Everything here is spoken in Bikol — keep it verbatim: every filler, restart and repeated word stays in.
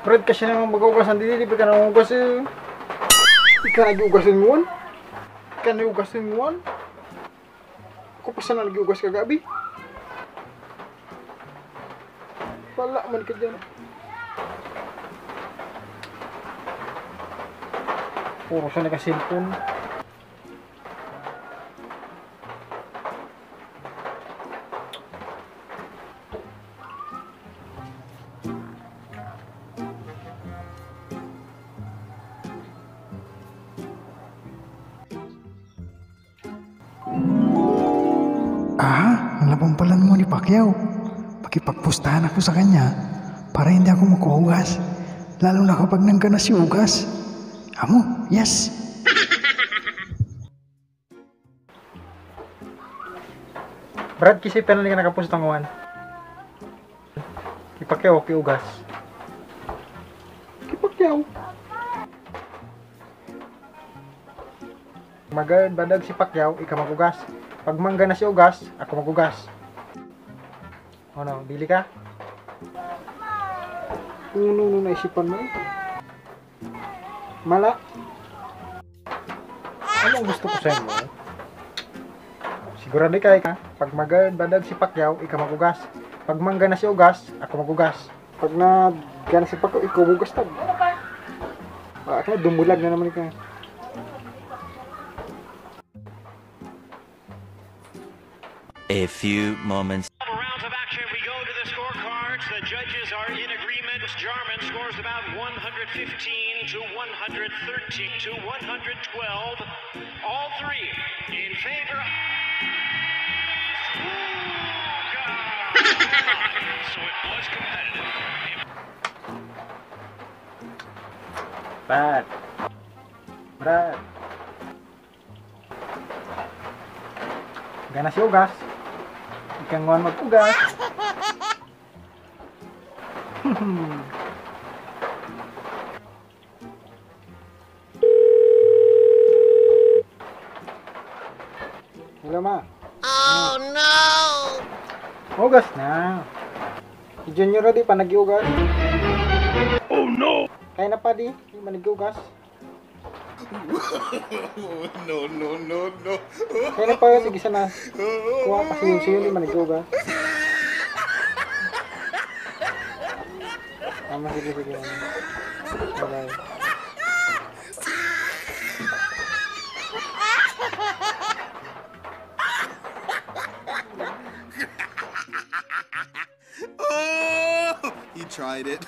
Brad, kasi naman mag-ugas ang dili, di pa ka nangugas eh. Ika nag-ugas yung nguan? Ika nag-ugas yung nguan? Ako pa sana nag-ugas kagabi. Wala man ka dyan. Puro siya naka-cellphone. Ah, nalapampalan mo ni Pacquiao. Pakipagpustahan ako sa kanya para hindi ako maghuhugas. Lalo na kapag nangganas yung ugas. Amo, yes. Brad, kisay pa na ka nakapos tanguan. Ki Pacquiao, ki ugas. Ki Pacquiao. Magad badag si Pacquiao, ika mag-ugas. Pag mangganas si ugas, ako mag-ugas. Ano, bili ka? Kung ano-ano naisipan mo eh. Mala. Anong gusto ko sa'yo mo? Sigurado ka, ika. Pag magad badag si Pacquiao, ika mag-ugas. Pag mangganas si ugas, ako mag-ugas. Pag nagganas si Pacquiao, ikaw mag-ugas tag. Baka ka, dumulag na naman ka. A few moments. Rounds of action. We go to the scorecards. The judges are in agreement. Jarman scores about one hundred fifteen to one hundred thirteen to one hundred twelve. All three in favor of. So it was competitive. Brad. Brad. Ganas si ugas. Ika nguan mag-ugas. Hello, ma. Oh, no! Ugas na. Si Junior na di pa nag-iugas. Oh, no! Kaya na pa di, di man nag-iugas. No, no, no, no. Kaya na pa, sige sana. Kuha pa siyo, siyo, di man nag-iugas. Tama, sige, sige. Bye-bye. Oh! He tried it.